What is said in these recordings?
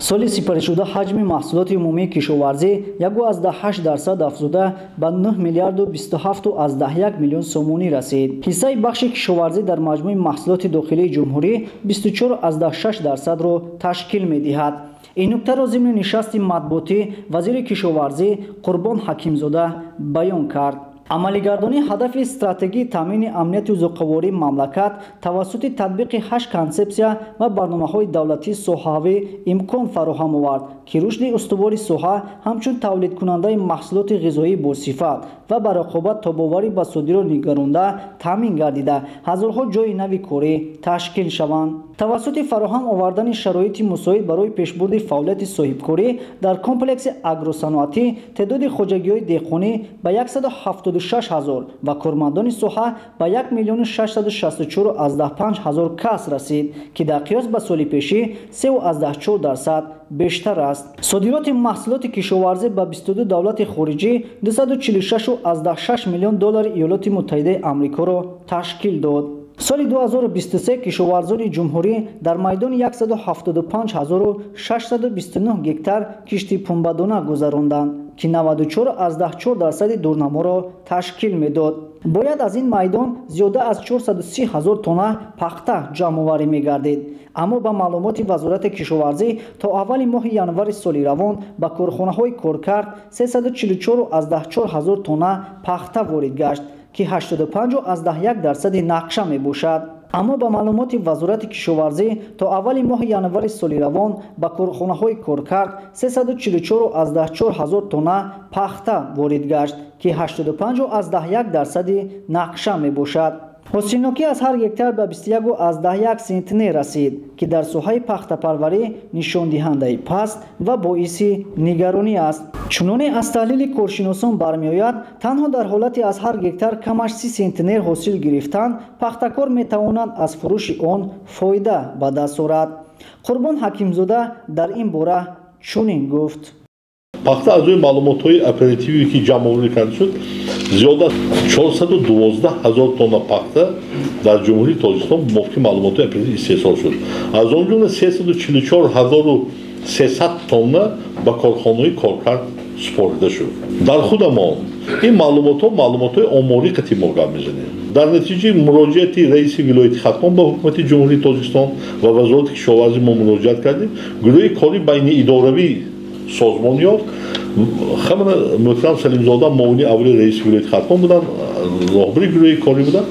Соли сипаришуда ҳаҷми маҳсулоти умумии кишоварзӣ 1,8% афзуда ба 9 миллиарду 27,1 миллион сомонӣ расид. Ҳиссаи бахши кишоварзӣ дар маҷмӯи маҳсулоти дохилии ҷумҳурӣ 24,6%-ро ташкил медиҳад. Ин нуктаро зимни нишасти матбуотӣ вазири кишоварзӣ Қурбон Ҳакимзода баён кард. Амалигардонии ҳадафи стратегии таъмини амнияти озуқавории мамлакат тавассути татбиқи 8 консепсия ва барномаҳои давлатии соҳавӣ имкон фароҳам овард, ки рушди устувори соҳа ҳамчун тавлидкунандаи маҳсулоти ғизоӣ босифат ва ба рақобат тобоварӣ ба содирот нигаронда таъмин гардида, ҳазорҳо ҷойи нави корӣ ташкил шаванд. Тавассути фароҳам овардани шароити мусоид барои пешбурди фаъолияти соҳибкорӣ дар комплекси агросаноатӣ теъдоди хоҷагиҳои деҳқонӣ ба 176 ҳазор ва кормандони соҳа ба 1 664,5 ҳазор кас расид, ки дар қиёс ба соли пешӣ 3,4% бештар аст. Содироти маҳсулоти кишоварзӣ ба 22 давлати хориҷӣ 246,6 миллион доллари Иёлоти Муттаҳидаи Амрикоро ташкил дод. Соли 2023 кишоварзони ҷумҳурӣ дар майдони 175 629 гектар кишти пунбадона гузаронданд, ки 94,4% дурнаморо ташкил медод. Бояд аз ин майдон зиёда аз 430 ҳазор тонна пахта ҷамъоварӣ мегардид. Аммо ба маълумоти Вазорати кишоварзӣ то аввали моҳи январи соли равон ба корхонаҳои коркард 344,4 ҳазор тонна пахта ворид гашт, ки 85,1% нақша мебошад. Аммо ба маълумоти Вазорати кишоварзӣ то аввали моҳи январи соли равон ба корхонаҳои коркард 344,4 ҳазор тонна пахта ворид гашт, ки 85,1% нақша мебошад. Ҳосилнокӣ аз ҳар гектар ба 21,1 сентнер расид, ки дар соҳаи пахтапарварӣ нишондиҳандаи паст ва боиси нигаронӣ аст. Чуноне аз таҳлили коршиносон бармеояд, танҳо дар ҳолати аз ҳар гектар камаш 30 сентнер ҳосил гирифтан пахтакор метавонад аз фурӯши он фоида ба даст орад. Қурбон Ҳакимзода дар ин бора чунин гуфт. Пахта аз рӯи маълумотҳои оперативӣ, ки ҷамъоварӣ карда шуд, зиёда 412 ҳазор тонна пахта дар Ҷумҳурии Тоҷикистон мувофиқи маълумотҳои оперативӣ истеҳсол шуд. Аз он ҷумла 344 300 тонна ба корхонаҳои коркард супорида шуд. Дар худамон ин маълумотҳо маълумотҳои оморӣ қати мо гап мезанем. Дар натиҷаи муроҷиати раиси вилояти Хатлон ба Ҳукумати Ҷумҳурии Тоҷикистон ва Вазорати кишоварзӣ мо муроҷиат кардем, гурӯҳи кори байниидоравӣ созмон ёфт. Хамана муҳтарам Салимзода, муовини аввали раиси вилояти Хатлон буданд, роҳбари гурӯҳи корӣ буданд.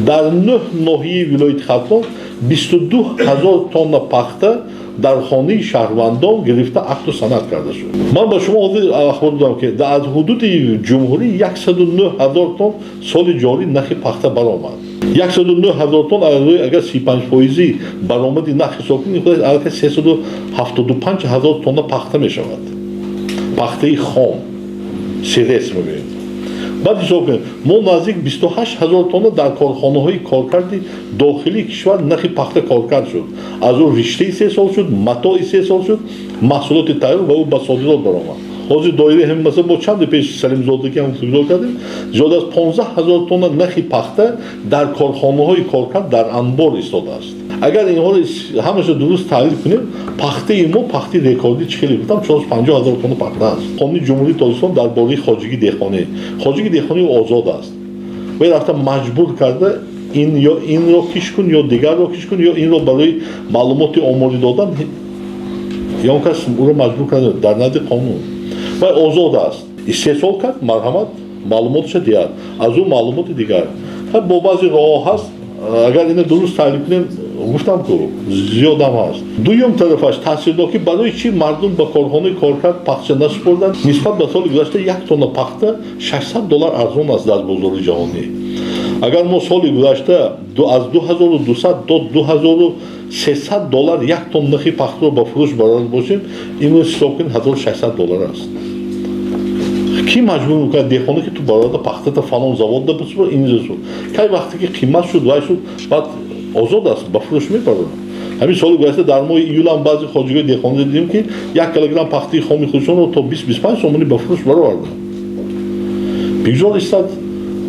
Дар нӯҳ ноҳияи вилояти Хатлон 22 ҳазор тонна пахта дар хонаи шаҳрвандон гирифта, акту санад карда шуд. Ман ба шумо ҳозир ахбор додам, ки аз ҳудуди ҷумҳурӣ 109 ҳазор тонн соли ҷорӣ нахи пахта баромад. 109 ҳазор тонн агар 35 фоизи баромади нах ҳисоб кунем, аллакай 375 ҳазор тонна пахта мешавад. Пахтаи хом, сырец мегӯем. Баъд ҳисоб кунем, мо наздик 28 ҳазор тонна дар корхонаҳои коркарди дохилии кишвар нахи пахта коркард шуд. Аз ӯ ришта истеҳсол шуд, матоъ истеҳсол шуд, маҳсулоти тайёр ва ӯ ба содирот баромад. Ҳозир доираи ҳамин масъала бо чанде пеш Салимзодаки ҳам гуфтугузор кардем, зиёда аз 15 ҳазор тонна нахи пахта дар корхонаҳои коркард дар анбор истодааст. Агар инҳоро ҳамаша дуруст таҳлил кунем, пахтаи мо пахтаи рекордӣ, чӣ хеле гуфтам, 450 ҳазор тонна пахта аст. Қонуни Ҷумҳурии Тоҷикистон дар бораи хоҷагии деҳқонӣ, хоҷагии деҳқонӣ озод аст. Вай рафта маҷбур карда, ин ё инро киш кун, ё дигарро киш кун, ё инро барои маълумоти оморӣ додан, ё он кас ӯро маҷбур карда дар назди қонун. Вай озод аст, истеҳсол кард, марҳамат, маълумоташа диҳад, аз ӯ маълумоти дигар бо баъзе роҳҳо ҳаст. Агар ина дуруст таҳлил кунем, гуфтам ку, зиёдам ҳаст. Дуюм тарафаш таъсирнокӣ: барои чӣ мардум ба корхонаи коркард пахча насупурданд? Нисбат ба соли гузашта як тонна пахта 600 доллар арзон аст дар бозори ҷаҳонӣ. Агар мо соли гузашта аз 2200 то 2300 доллар як тонна нахи пахтаро ба фурӯш бароварда бошем, имрӯз ҳисоб кунед, 1600 доллар аст. Кӣ маҷбур мекунад деҳқоне, ки ту барода пахтата фалон заводда бисупор, инҷо сур? Кай вақте ки қимат шуд, вай шуд, баъд озод аст, ба фурӯш мебарад. Ҳамин соли гузашта дар моҳи июлам баъзе хоҷагиҳои деҳқонӣ дидем, ки 1 килограмм пахтаи хоми худшонро то 20-25 сомонӣ ба фурӯш бароварданд. Бигзор истад,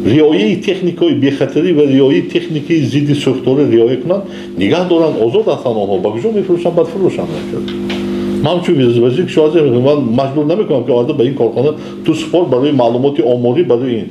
риояи техникаҳои бехатарӣ ва риояи техникаи зидди сӯхторӣ риоя кунанд, нигаҳ доранд, озод ҳастанд онҳо, ба куҷо мефурӯшанд, баъд фурӯшанд. Ман чун вазири кишоварзӣ, ман маҷбур намекунам, ки оварда ба ин корхона ту супор барои маълумоти оморӣ, барои ин.